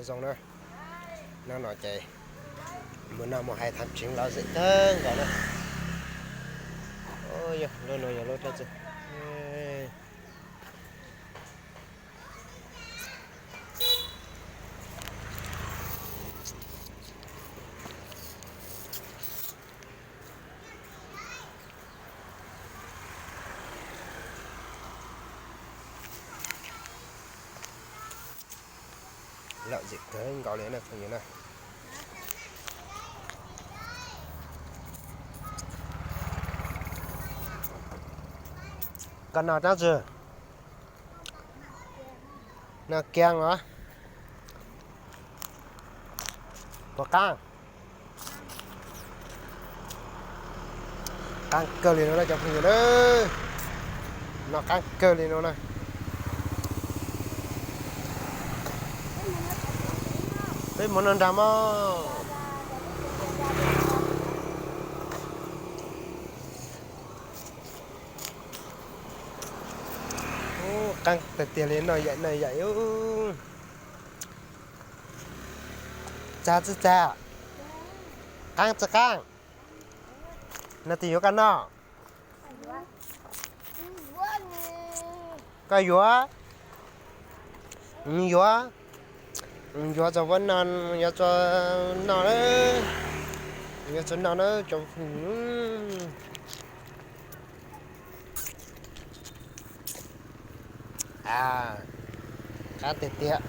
Zoo na, no no ces mus no mus hais tham tseev lom zem kawg nkaus na. Yog lub no yog lub rab txi. Lom zem kawg nkaus li na phooj ywg na. Koj noj rab tsi? Noj kiag os. Puas qaab? Qaab kawg li no na cov phooj ywg na. Noj qaab kawg li no na. Peb mus noj nrag mog. Qaab tiag tiag li, noj yaim noj yaim. Txag tsi txag? Qaab tsi qaab? Leej twg yuav koj noj? Koj yuav? Yuav. Yuav tso, yuav tso noj na, yuav tso noj na cov. Qaab tiag tiag.